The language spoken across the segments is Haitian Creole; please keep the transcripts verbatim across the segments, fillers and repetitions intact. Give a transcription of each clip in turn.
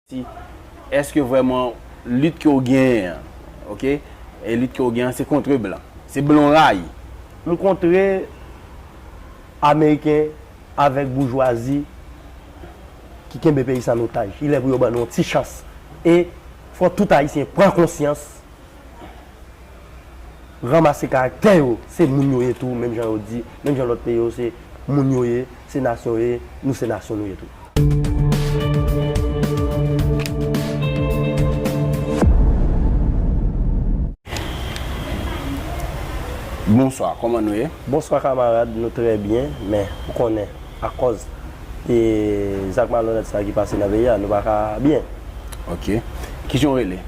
Si, èske vrèman lit ke w genyen an, oke, e lit ke w genyen an, se kontre blan? Se blan w rayi? M kontre Ameriken avèk boujwazi ki kenbe peyi sa an otaj. Li lè pou yo ban nou yon ti chans. E fò tout Ayisyen pran konsyans, ranmase karaktè yo, se moun yo ye tou, menm jan yo di, menm jan lòt peyi yo se moun yo ye, se nasyon yo ye, nou se nasyon nou ye tou. Bonswa, kòman nou ye? Bonswa kamarad, nou trè byen, men ou konnen, akòz e zak malonèt sa ki pase nan peyi a, nou pa ka byen. Ok. Kijan w rele?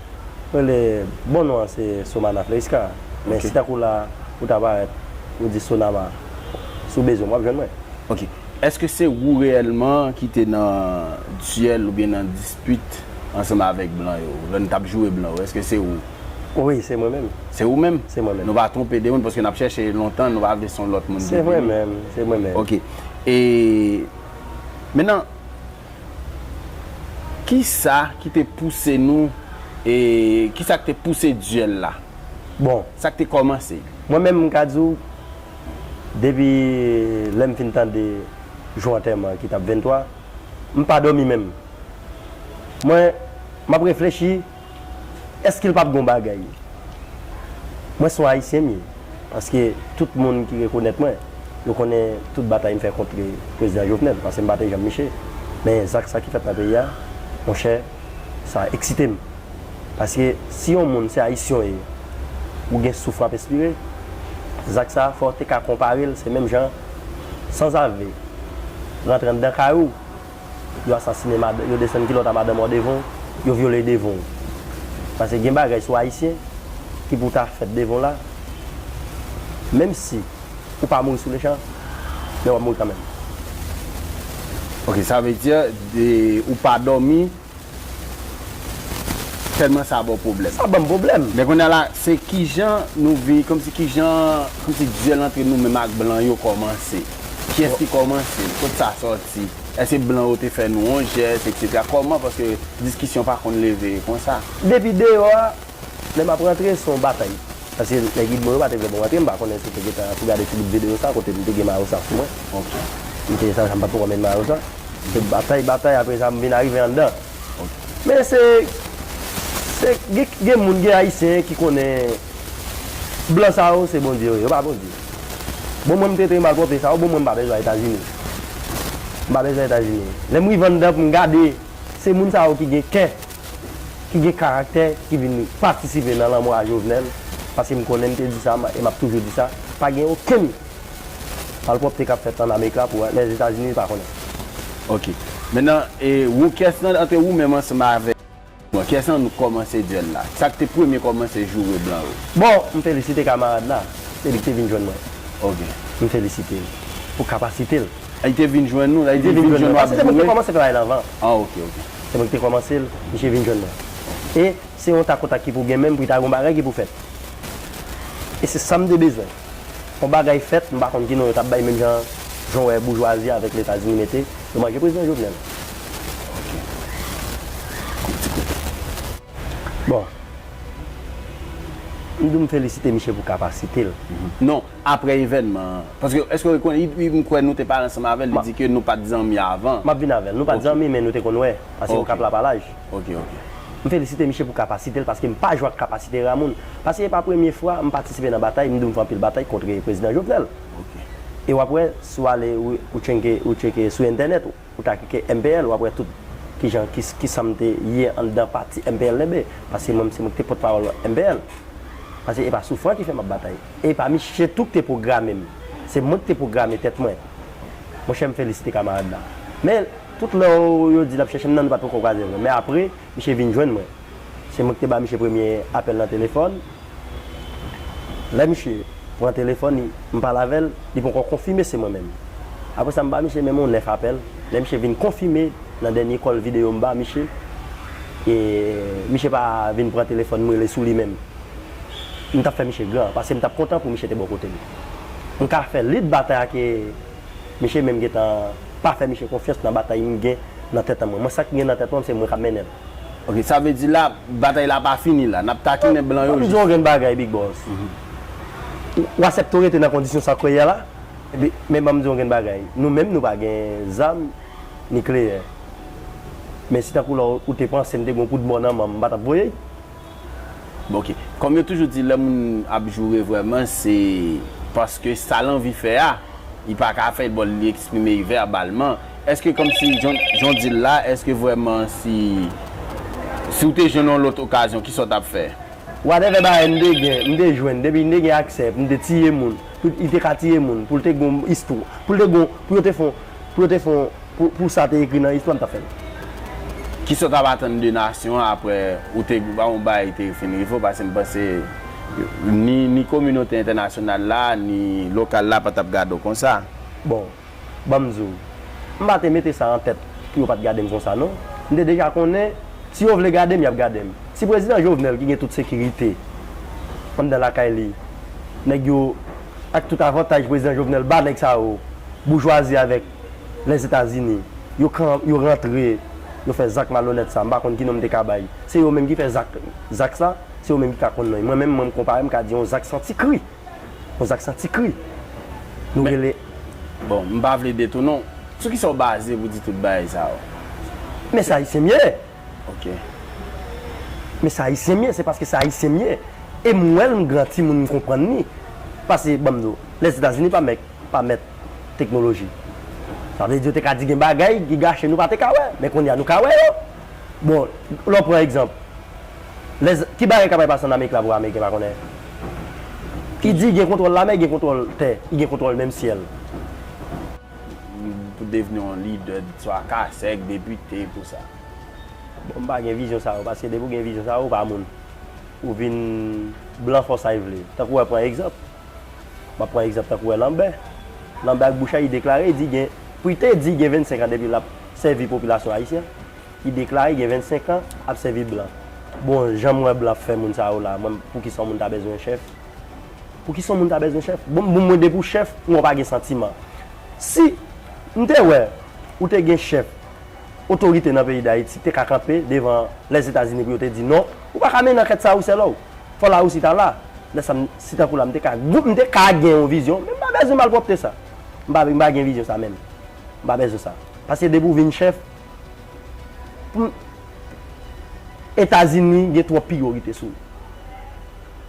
Mwen rele, bon non an se Somana Fleisca. Men Ok. Si tankou la ou ta parèt, ou di Sonama, si w bezwen m, w ap jwenn mwen. Ok. Èske se ou reyèlman ki te nan dyèl oubyen nan dispit ansanm avèk blan yo, lè n t ap joure blan yo? Èske se ou? Wi, se mwen menm. Se ou menm? Se mwen menm. Nou pa twonpe de moun, paske n ap chèche lontan, nou pa vle se yon lòt moun ki vini. Se mwen menm, se mwen menm. Ok. E, mentnan, kisa ki te pouse nou, e, kisa ki te pouse dyèl la? Bon. Sa ki te kòmanse? Mwen menm, m ka di w, depi lè m fin tande jou antèman ki t ap venntwa, m pa dòmi menm. Mwen, m ap reflechi, èske l p ap gen yon bagay? Mwen se yon Ayisyen m ye. Paske tout moun ki rekonèt mwen, yo konnen tout batay m fè kont prezidan Jovenel, paske m pa te janm niche. Men zak sa ki fèt nan peyi a, monchè, sa eksite m. Paske si yon moun se Ayisyen w ye, ou gen souf w ap espire, zak sa fò w te ka konpare l, se menm jan sanzave rantre anndan kay ou, yo asasinen madanm, yo desann kilòt a madanm ou devan w, yo vyole devan w. Paske gen bagay sou Ayisyen ki pou ta fèt devan w la, menm si ou pa mouri sou lechan, men w ap mouri kanmenm. Ok, sa vle di, de, ou pa dòmi, tèlman sa ba w pwoblèm. Sa ban m pwoblèm. Men kounye a la, se kijan nou vi-, kòmsi kijan, kòmsi dyèl antre nou menm ak blan yo kòmanse. Kiyès ki kòmanse l? Kot sa sòti? Èske blan yo te fè nou yon jès, etsetera? Kòman? Paske diskisyon pa konn leve konsa. Depi deyò a, lè m ap rantre, se yon batay. Paske nèg Idmo yo pa te vle ban m rantre, m pa konnen si w te gentan, si w gade ti bout videyo sa, kote m te gen mayo sa sou mwen. Ok. M te, sa, sa, m pa t poko met mayo sa. Se batay, batay, apre sa, m vin arive anndan. Ok. Men se, se, gen, gen moun, gen Ayisyen ki konnen blan sa yo, se Bondye yo ye, yo pa Bondye. Bon, mwen, m te, te malpwòpte sa yo, bon, mwen, m pa bezwen Etazini. M pa bezwen Etazini. Lè m rive anndan pou m gade, se moun sa yo ki gen kè, ki gen karaktè, ki vin patisipe nan lanmò a Jovenel, paske m konnen m te di sa, e m ap toujou di sa, pa gen okenn malpwòpte k ap fèt ann Amerik la pou Lèzetazini, li pa konnen. Ok. Mentnan, e, ou, kiyès nan, antre ou menm ansanm avèk, bon, kiyès nan nou kòmanse dyèl la? Sa k te premye kòmanse joure blan yo? Bon, m felisite kamarad la, se li ki te vin jwenn mwen. Ok. M felisite l pou kapasite l. Li te vin jwenn nou, li te vin jwenn nou ap joure? Paske se mwen ki te kòmanse fè bagay la anvan. Ah, ok, ok. Se mwen ki te kòmanse l, misye vin jwenn mwen. E se yon takotak ki pou gen menm, pou ta gen yon bagay ki pou fèt. E se sa m te bezwen. Yon bagay fèt, m pa konn ki non yo t ap bay, menm jan, jan w wè boujwazi avèk Letazini mete, yo manje prezidan Jovenel. Bon. M di w m felisite misye pou kapasite l. Non, apre evènman an. Paske, èske w rekonèt, li, li, m kwè nou te pale ansanm avè l, li di ke nou pa t zanmi avan. M ap vin avè l. Nou pa t zanmi, men nou te konn wè. Paske nou ka pale pa laj. Ok, ok. M felisite misye pou kapasite l, paske m pa jwe ak kapasite ra moun. Paske e pa premye fwa m patisipe nan batay, m di w m fè anpil batay kont prezidan Jovenel. Ok. E w ap wè, si w ale, ou, ou tcheke, ou tcheke sou entènèt, ou ta klike M P L, w ap wè tout kijan, ki, kisa m te ye anndan pati M P L Lenbe. Paske mwen, se mwen ki te pòtpawòl M P L. Paske e pa soufran ki fè m ap batay. E pa misye tou ki te pwograme m. Se mwen ki te pwograme tèt mwen. Monchè, m felisite kamarad la. Men, tout lè yo di l ap chèche m nan, nou pa t poko kwaze vre. Men apre, misye vin jwenn mwen. Se mwen ki te ba misye premye apèl nan telefòn. Lè misye pran telefòn li, m pale avè l, li poko konfime se mwen menm. Apre sa, m ba misye menm yon nèf apèl. Lè misye vin konfime nan dènye kòl videyo m ba misye, e misye pa vin pran telefòn m rele sou li menm. M t ap fè misye gran, paske m t ap kontan pou misye te bò kote m. M ka fè lit batay a ke misye menm gentan pa fè misye konfyans nan batay m gen nan tèt an mwen. Mwen, sa k gen nan tèt mwen, se mwen k ap mennen l. Ok, sa vle di la, batay la pa fini la. N ap takinen blan yo. Ban m di w yon grenn bagay, Big Boss. Ou, ou aksepte w rete nan kondisyon sa w kwè ye a la? Epi, men ban m di w yon grenn bagay. Nou menm, nou pa gen zam nikleyè. Men si tankou lè w te panse m te gen yon kout bò nan men m, m pa t ap voye l. Bon, ok. Kòm yo toujou di, lè moun ap joure vrèman, se paske sa l anvi fè a, li pa ka fè l, bon, li eksprime l vèbalman. Èske kòmsi, jan, jan w di l la, èske vrèman si, si w te jwenn yon lòt okazyon, kisa w t ap fè? Whatever bagay m te gen, m te jwenn, depi m te gen aksè pou m te tiye moun, pou, li te ka tiye moun, pou l te gon istwa, pou l te gon, pou yo te fon, pou yo te fon, pou, pou sa te ekri nan istwa, m t ap fè l. Kisa w t ap atann de nasyon an apre ou te ba yon bagay te fin rive w, paske m panse ni, ni kominote entènasyonal la, ni lokal la pa t ap gade w konsa. Bon, ban m di w, m pa te mete sa an tèt pou yo pa t gade m konsa non. M te deja konnen, si yo vle gade m, y ap gade m. Si prezidan Jovenel ki gen tout sekirite anndan lakay li, nèg yo, ak tout avantaj prezidan Jovenel ba nèg sa yo, boujwazi avèk Lèzetazini, yo kan, yo rantre, yo fè zak malonèt sa, m pa konn ki non m te ka bay. Se yo menm ki fè zak, zak sa, se yo menm ki ka konn non. Mwen menm, mwen m konpare, m ka di yon zak santi kri. Yon zak santi kri. Nou rele. Bon, m pa vle detounen w. Sou kisa w baze pou di tout bagay sa yo? Men se Ayisyen m ye. Ok. Men se Ayisyen m ye, se paske se Ayisyen m ye. E m wè l, m gran timoun, m konprann li. Paske, ban m di w, Lèzetazini pa mèt, pa mèt teknoloji. Sa vle di yo te ka di gen bagay ki gache nou pa te ka wè, men kounye a nou ka wè yo. Bon, lè w pran egzanp, lè, ki bagay k ap pase ann Amerik la pou Ameriken pa konnen? Ki di gen kontwòl lamè, gen kontwòl tè, li gen kontwòl menm syèl. Pou devni yon lidè, swa kasèk, depite, pou sa. Bon, m pa gen vizyon sa yo, paske depi w gen vizyon sa yo, ou pa moun. Ou vin blan fò sa y vle. Tankou wè pran egzanp. M ap pran egzanp tankou wè Lanbè. Lanbè ak bouch a, li deklare, li di gen, pou l te di gen vennsenk an depi l ap sèvi popilasyon ayisyen, li deklare gen vennsenk an ap sèvi blan. Bon, jan m wè blan ap fè moun sa yo la, mwen, poukisa yon moun ta bezwen chèf? Poukisa yon moun ta bezwen chèf? Bon, bon, mwen, depi w chèf, ou pa gen santiman. Si m te wè ou te gen chèf, otorite nan peyi Dayiti te ka kanpe devan Lèzetazini pou yo te di non, ou pa ka mennen ankèt sa ou sèl ou. Fò Larisi ta la. Lè sa, m, si tankou la, m te ka, m te ka gen yon vizyon, men m pa bezwen malpwòpte sa. M pa, m pa gen vizyon sa menm. M pa bezwen sa. Paske depi w vin chèf, pou m, Etazini gen twòp priyorite sou ou.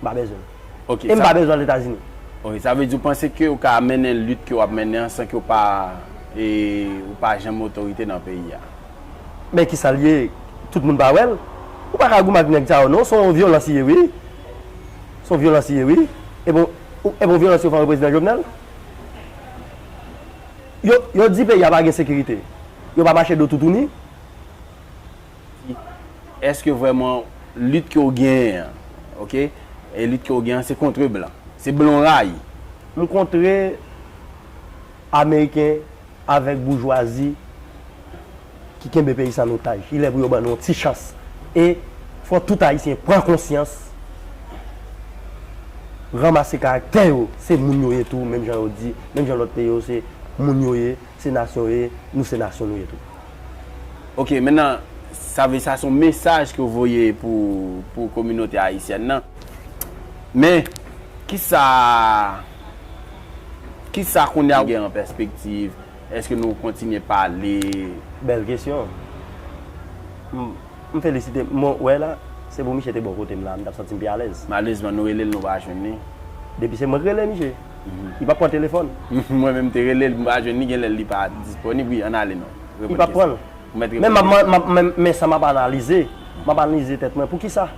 M pa bezwen l. Ok, e m sa pa bezwen al Etazini. Ok, sa vle di w panse ke w ka mennen lit ke w ap mennen an san ke w pa, e, ou pa janm otorite nan peyi a? Men kisa l ye? Tout moun pa wè l? Ou pa ka goumen ak nèg sa yo non, se yon vyolans li ye wi. Se yon vyolans li ye wi. E bon, e bon vyolans yo fè anvè prezidan Jovenel? Yo, yo di peyi a pa gen sekirite. Yo pa mache do toutouni. Èske vrèman lit ke w genyen an, ok? E lit ke w genyen an, se kontre blan. Se blan w rayi. M kontre Ameriken avèk boujwazi ki kenbe peyi sa an otaj. Li lè pou yo ban nou yon ti chans. E fò tout Ayisyen pran konsyans, ranmase karaktè yo. Se moun yo ye tou, menm jan yo di, menm jan lòt peyi yo, se moun yo ye, se nasyon yo ye, nou se nasyon nou ye tou. Ok, mentnan, sa vle sa se yon mesaj ke w voye pou, pou kominote ayisyèn nan. Men, kisa, kisa kounye a w gen an pèspektiv? Èske nou kontinye pale? Bèl kesyon. M, m felisite, mwen wè la, se pou misye te bò kote m la, m t ap santi m pi alèz. Malerezman, nou rele l, nou pa jwenn li. Depi se mwen k rele misye. Mhm. Li p ap pran telefòn. Mwen menm te rele l, m pa jwenn li, genlè li pa disponib. Wi, ann ale non. Li p ap pran l. Men m ap, m ap, men, men sa m ap analize, m ap analize tèt mwen, poukisa?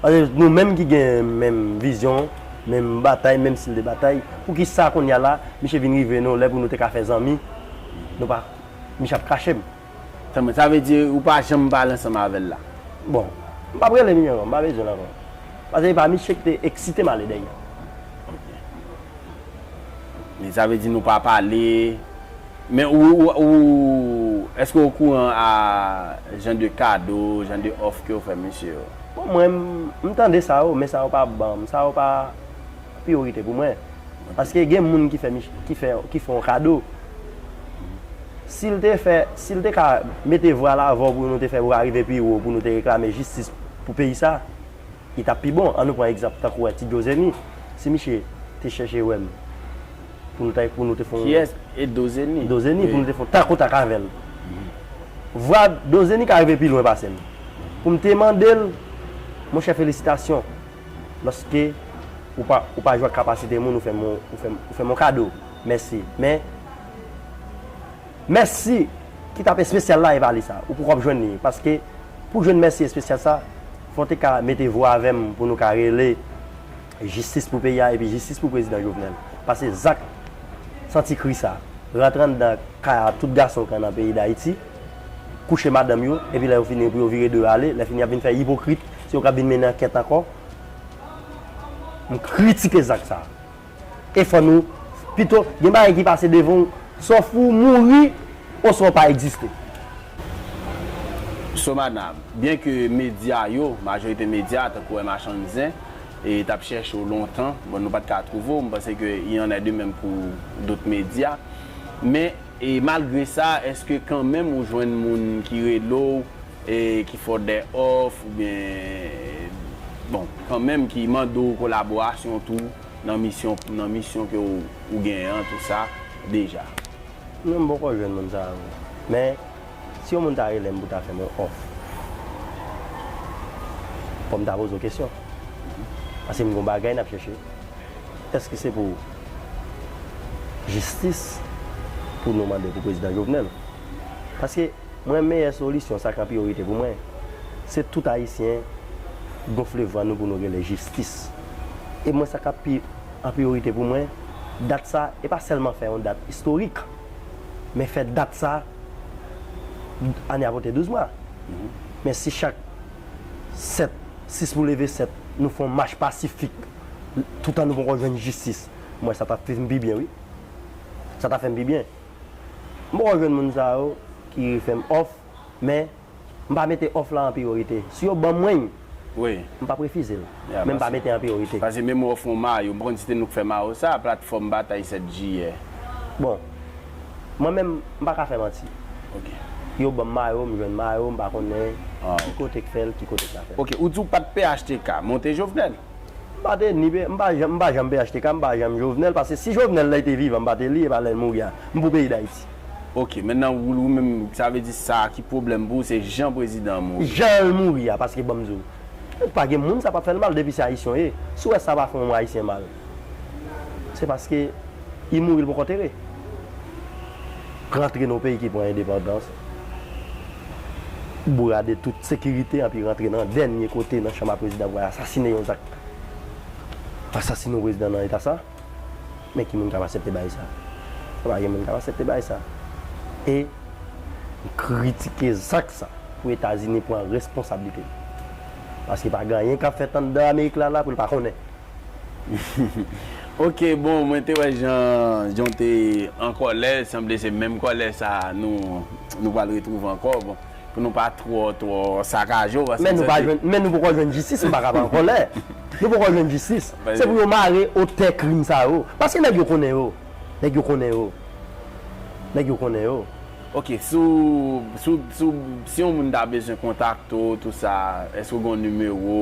Paske nou menm ki gen menm vizyon, menm batay, menm stil de batay, poukisa kounye a la, misye vin rive nou, lè pou nou te ka fè zanmi, nou pa, misye ap krache m. Tanmen, sa vle di ou pa janm pale ansanm avè l la? Bon, m p ap rele misye ankò, m pa bezwen l ankò. Paske se pa misye ki te eksite m ale dèyè. Ok. Men sa vle di nou pa pale. Men ou, ou, ou, èske w okouran a jan de kado, jan de òf ke w fè misye yo? Bon, mwen, m, m tande sa yo, men sa yo pa ban m, sa yo pa priyorite pou mwen. Ok. Paske gen moun ki fè mich-, ki fè, ki fè yon kado. Si l te fè, si l te ka mete vwa l avè w pou nou te fè vwa rive pi wo, pou nou te reklame jistis pou peyi sa, li t ap pi bon. An nou pran egzanp tankou wè Ti Djozeni. Si misye te chèche wè m pou nou ta, pou nou te fè yon Kiyès? E Dozeni? Dozeni, pou nou te fè yon takotak avè l. Vwa Dozeni ka rive pi lwen pase m. Pou m te mande l, monchè, felisitasyon. Lòske ou pa, ou pa jwe ak kapasite moun, ou fè m, ou fè m, ou fè m yon kado. Mèsi. Men, mèsi ki t ap espesyal la, e pa li sa. Ou poko ap jwenn li. Paske pou jwenn mèsi espesyal sa, fò w te ka mete vwa avè m pou nou ka rele jistis pou peyi a epi jistis pou prezidan Jovenel. Paske zak santi kri sa, rantre anndan kay a tout gason k annan peyi Dayiti, kouche madanm yo, epi lè yo fini pou yo vire do yo ale, lè fini y ap vin fè ipokrit, se yo k ap vin mennen ankèt ankò. M kritike zak sa. E fò nou, pito, gen bagay ki pase devan w, sòf ou mouri, oswa w pa egziste. Somana, byen ke medya yo, majorite medya, tankou wè Machann Zen, e t ap chèche w lontan, bon, nou pa t ka twouve w, m panse ke il en est de même pour d'autres médias, men, e malgre sa, èske kanmenm ou jwenn moun ki rele w, e ki fè w dè òf, oubyen, bon, kanmenm ki mande w kolaborasyon tou nan misyon, nan misyon ke w, ou genyen an, tou sa, deja? Non, m poko jwenn moun sa yo. Men, si yon moun ta rele m pou ta fè m yon òf, fò m ta poze w kesyon. Paske m gon bagay n ap chèche. Èske se pou jistis pou nou mande pou prezidan Jovenel? Paske mwen, meyè solisyon, sa k an priyorite pou mwen, se tout Ayisyen gonfle vwa nou pou nou rele jistis. E mwen, sa k ap pi an priyorite pou mwen, dat sa, e pa sèlman fè yon dat istorik, men fè dat sa, ane a pote douz mwa. Men si chak sèt, sis pou leve sèt, nou fè yon mach pasifik, toutan nou poko jwenn jistis, mwen, sa t ap fè m pi byen, wi. Sa t ap fè m pi byen. M poko jwenn moun sa yo ki fè m òf, men m pa mete òf la an priyorite. Si yo ban mwen l, wi, m p ap refize l. Ya, men m pa mete an priyorite. Paske menm òf yon mayo, m pa konn si te nou k fè mayo sa, platfòm batay sèt jiyè. Bon, mwen menm, m pa ka fè manti. Ok. Yo ban m mayo, m jwenn mayo, m pa konnen ki kote k fè l, ki kote k pa fè l. Ok, ou di w pa t P H T K, men w te Jovenel. M pa te ni pe-, m pa janm, m pa janm P H T K, m pa janm Jovenel, paske si Jovenel la te vivan, m pa te li, e pa lè l mouri a, m pou peyi Dayiti. Ok, mentnan ou, ou menm, sa vle di sa ki pwoblèm pou ou, se jan prezidan an mouri? Jan l mouri a, paske ban m di w, pa gen moun sa p ap fè l mal depi se Ayisyen w ye. Si w wè sa pa fè yon Ayisyen mal, se paske li mouri, l poko antere. Rantre nan yon peyi ki pran endepandans, bourade tout sekirite, anpi rantre nan dènye kote nan chanm a prezidan pou al asasine yon zak, asasine yon prezidan nan eta sa. Men ki moun k ap aksepte bagay sa? Pa gen moun k ap aksepte bagay sa. E m kritike zak sa pou Etazini pran responsablite l. Paske pa gen anyen k ap fèt anndan Amerik la, la pou l pa konnen. Ok, bon, mwen te wè jan, jan w te an kòlè, sanble se menm kòlè sa nou, nou pral retwouve ankò, bon, pou nou pa twò, twò sakaje w, paske men nou pa jwenn, men nou poko jwenn jistis, m pa ka pa an kòlè. Nou poko jwenn jistis. Se pou yo mare otè krim sa yo. Paske nèg yo konnen yo. Nèg yo konnen yo. Nèg yo konnen yo. Ok, si w, si w, si w, si yon moun ta bezwen kontakte w, tou sa, èske w gen yon nimewo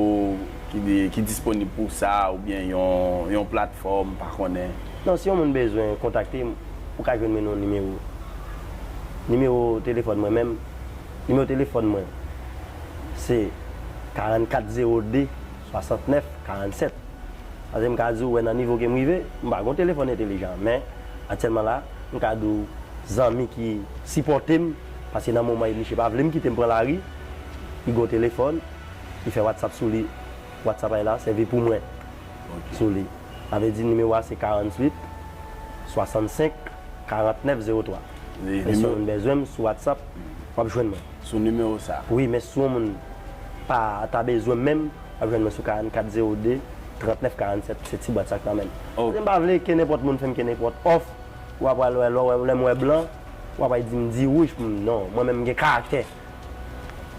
ki di, ki disponib pou sa, oubyen yon, yon platfòm, pa konnen? Non, si yon moun bezwen kontakte m, ou ka jwenn mwen nan yon nimewo. Nimewo telefòn mwen menm, nimewo telefòn mwen, se karannkat zewo de, swasantnèf, karannsèt. Paske m ka di w, wè nan nivo ke m rive, m pa gen yon telefòn entelijan, men aktyèlman la, m ka di w, zanmi ki sipòte m, paske nan moman misye pa vle m kite m pran lari, li gen yon telefòn, li fè WhatsApp sou li, WhatsApp la sèvi pou mwen sou li. Sa vle di nimewo a se karanntuit, swasannsenk, karantnèf, zewo twa. Men si yon moun bezwen m sou WhatsApp, w ap jwenn mwen. Sou nimewo sa? Wi, men si yon moun pa ta bezwen m menm, w ap jwenn mwen sou karannkat zewo de, trantnèf karannsèt, se ti bwat sa k nan men m. Ok. Paske m pa vle ke nenpòt moun fè m ke nenpòt òf, w ap pral wè, lè w wè, lè m wè blan, w ap pral di m di wouj pou m, non, mwen menm m gen karaktè.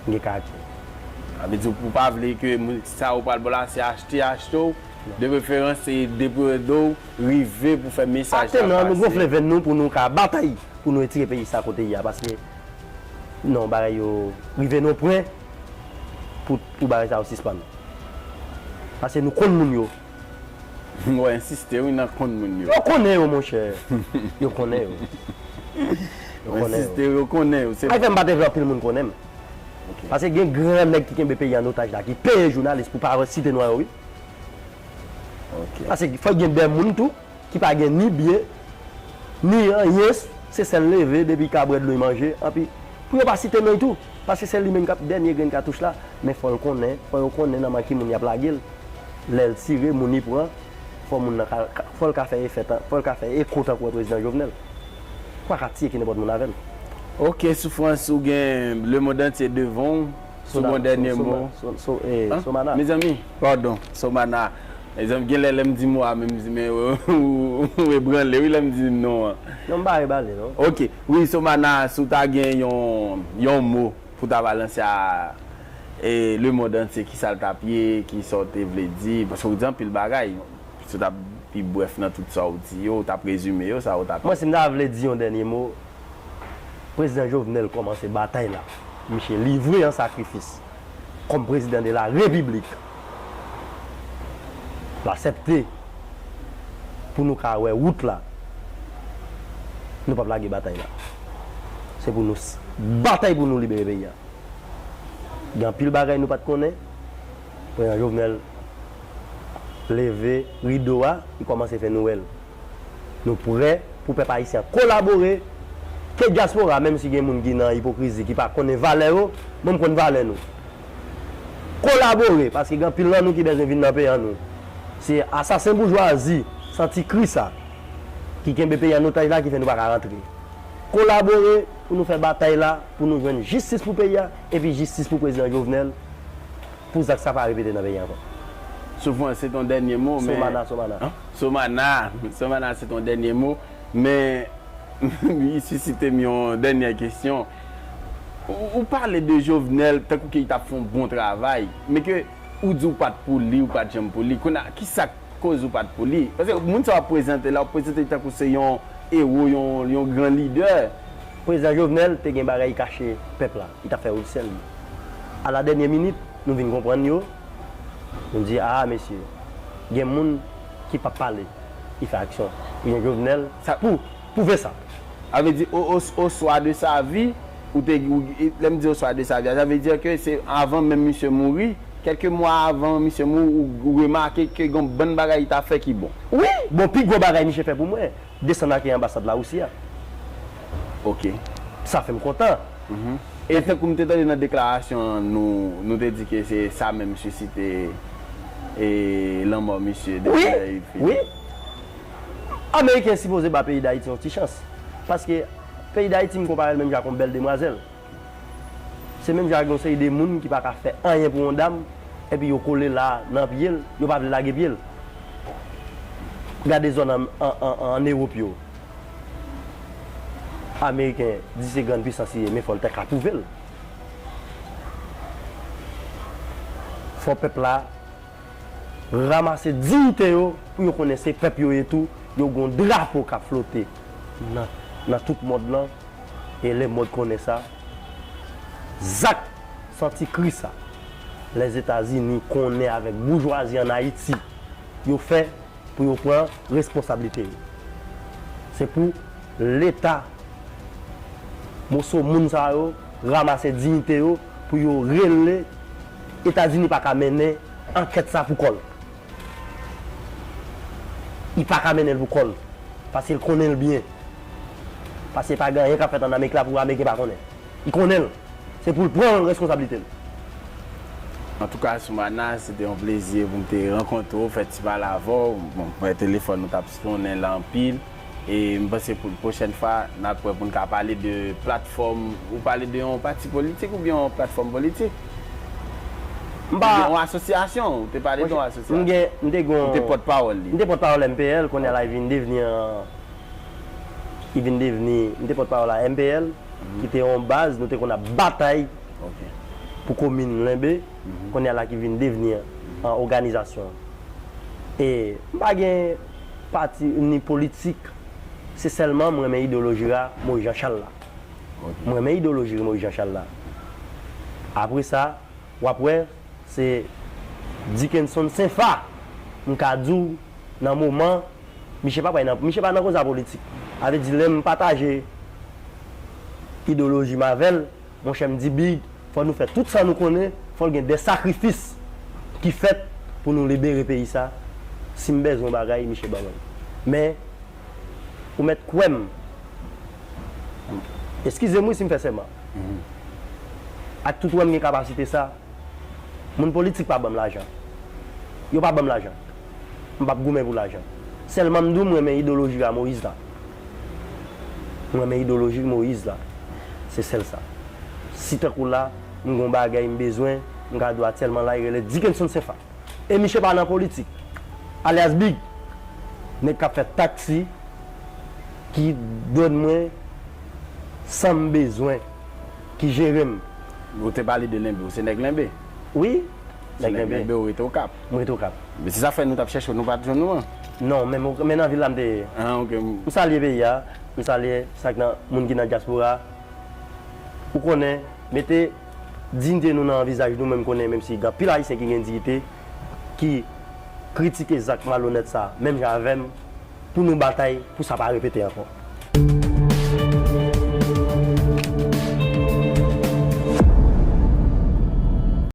M gen karaktè. Sa vle di ou pa vle ke moun, sa ou pral ba w la, se achte, achte w, De preferans, se depoze do w, rive pou fè mesaj la pase. Atè non, nou gonfle venn nou pou nou ka batay, pou nou retire peyi sa kote l ye a, paske non, bagay yo rive nan pwen pou, pou bagay sa yo sispann. Paske nou konn moun yo. Mwen ensiste wi nan konn moun yo. Yo konnen yo, monchè. Yo konnen yo. Yo konnen yo. Ensiste, yo konnen yo. Se... Ay fè m pa te vle anpil moun konnen m. Paske gen gran nèg ki kenbe peyi an otaj la, ki peye jounalis pou pa site non yo, wi. Paske fòk gen de moun tou ki pa gen ni byen, ni anyen, se sèl leve depi kabrèd lwen manje, anpi pou yo pa site non tou, paske se li menm k ap dènye grenn katouch la, men fò l konnen, fò yo konnen nan men ki moun y ap lage l. Lè l tire, moun li pran, fò moun nan ka, ka, fò l ka fè efè tan, fò l ka fè eko tankou prezidan Jovenel. Ou pa ka tiye ki nenpòt moun avè l. Ok, Soufrans, ou gen lemonn antye devan w. Sou bon dènye mo. Somana. Mezanmi, padon, Somana. Mezanmi, gen lè, lè m di mo a, men m di, men ou, ou ebranle, wi, lè m di non an. Non, m pa ebranle, non. Ok, wi, Somana, si w ta gen yon, yon mo pou w ta ba lanse a, e, lemonn antye, ki sa l t ap ye, ki sa w te vle di, paske w di anpil bagay. Si w t ap pi brèf nan tout sa w di yo, w t ap rezime yo, sa w t ap... Mwen, si m ta vle di yon dènye mo, prezidan Jovenel kòmanse batay la. Misye livre an sakrifis kòm prezidan de la repiblik. L aksepte pou nou ka wè wout la. Nou p ap lage batay la. Se pou nou s-, batay pou nou libere peyi a. Gen anpil bagay nou pa t konnen. Prezidan Jovenel leve rido a, li kòmanse fè nou wè l. Nou prè pou pèp ayisyen an kolabore, ke dyaspora, menm si gen moun ki nan ipokrizi, ki pa konnen valè yo, mwen m konn valè nou. Kolabore, paske gen anpil nan nou ki bezwen vin nan peyi an nou. Se asasen boujwazi, santi kri sa, ki kenbe peyi an otaj la, ki fè nou pa ka rantre. Kolabore pou nou fè batay la, pou nou jwenn jistis pou peyi a, epi jistis pou prezidan Jovenel, pou zak sa pa repete nan peyi a ankò. Soufrans, se ton dènye mo, men... Somana, Somana. Somana, Somana, se ton dènye mo, men li sisite m yon dènyè kesyon. Ou, ou pale de Jovenel tankou ke li t ap fè yon bon travay, men ke ou di w pa t pou li, ou pa t janm pou li. Kounye a, ki sa k koz ou pa t pou li? Paske moun sa w ap prezante la, w ap prezante li tankou se yon ewo, yon, yon gran lidè. Prezidan Jovenel te gen bagay li kache pèp la. Li t ap fè wout sèl li. A la dènyè minit, nou vin konprann yo. Nou di, a, mesye, gen moun ki p ap pale, ki fè aksyon. Prezidan Jovenel, sa pou, pwouve sa. Sa vle di, o, o, o swa de sa vi, ou te, ou, lè m di o swa de sa vi a, sa vle di ke se avan menm misye mouri, kèlke mwa avan misye mouri, ou, ou remake ke gen yon bann bagay li ta fè ki bon. Wi, bon, pi gwo bagay misye fè pou mwen, desann ake anbasad Lawousi a. Ok. Sa fè m kontan. Mhm. E tankou m te tande nan deklarasyon an, nou, nou te di ke se sa menm sisite, e, lanmò misye depi lè li fini. Wi, wi. Ameriken sipoze ba peyi Dayiti yon ti chans. Paske peyi Dayiti, m konpare l menm jan ak yon bèl demwazèl. Se menm jan ak yon seri de moun ki pa ka fè anyen pou yon dam, epi yo kole la nan pye l, yo pa vle lage pye l. Gade zòn an, an, an, an Ewòp yo. Ameriken di se grann pisans li ye, men fò l te ka pwouve l. Fò pèp la ranmase diyite yo pou yo konnen se pèp yo ye tou, yo gon drapo k ap flote nan, nan tout mond lan, e lemond konnen sa. Zak santi kri sa, Lèzetazini konnen avèk boujwazi ann Ayiti yo fè pou yo pran responsablite yo. Se pou Leta, moso moun sa yo, ranmase diyite yo pou yo rele. Etazini pa ka mennen ankèt sa pou kò l. Li pa ka mennen l pou kò l. Paske l konnen l byen. Paske pa gen anyen k ap fèt ann Amerik la pou Ameriken pa konnen. Li konnen l. Se pou l pran reskonsablite l. Antouka, Soumana, se te yon plezi pou m te rankontre w, fè ti pale avè w. Bon, mwen, telefòn nou t ap sonnen la anpil. E m panse pou pwochèn fwa, n ap wè pou n ka pale de platfòm. Ou pale de yon pati politik oubyen yon platfòm politik? M pa... Oubyen yon asosyasyon? Ou te pale de yon asosyasyon? M gen, m te gen... Ou te pòtpawòl li? M te pòtpawòl M P L, kounye a la, li vin devni an, li vin devni, m te pòtpawòl a M P L, ki te yon baz, nou te konn ap batay pou komin Lenbe, kounye a la ki vin devni an òganizasyon. E m pa gen pati ni politik, se sèlman m renmen idewoloji a Moyiz Janchal la. M renmen idewoloji Moyiz Janchal la. Apre sa, w ap wè, se Dickenson Senfa, m ka di w, nan moman, miche pa pral nan, miche pa nan koze a politik. Sa vle di, lè m pataje idewoloji m avè l, monchè, m di, Big, fò nou fè tout sa nou konnen, fò l gen de sakrifis ki fèt pou nou libere peyi sa. Si m bezwen yon bagay, miche ban mwen l. Men, ou mèt kwè m. Eskize m wi si m fè sèman. Ak tout wè m gen kapasite sa, moun politik pa ban m lajan. Yo pa ban m lajan. M p ap goumen pou lajan. Sèlman m di w m renmen idewoloji a Moyiz la. M renmen idewoloji Moyiz la. Se sèl sa. Si tankou la, m gon bagay m bezwen, m ka di w aktyèlman la, li rele Dickenson Senfa. E miche pa nan politik. Alyas Big, nèg k ap fè taksi, ki done mwen sa m bezwen, ki jere m. Ou te pale de Lenbe, ou se nèg Lenbe? Wi, Se nèg Lenbe, ou rete Okap. M rete Okap. Men se sa fè nou t ap chèche w, nou pa t jwenn ou an. Non, men, men nan vil la m te ye. Ah, ok. M salye peyi a, m salye sa k nan moun ki nan dyaspora. Ou konnen, mete diyite nou nan vizaj nou, men m konnen menm si gen anpil Ayisyen ki gen diyite, ki kritike zak malonèt sa, menm jan avè m, pou nou batay, pou sa pa repete ankò.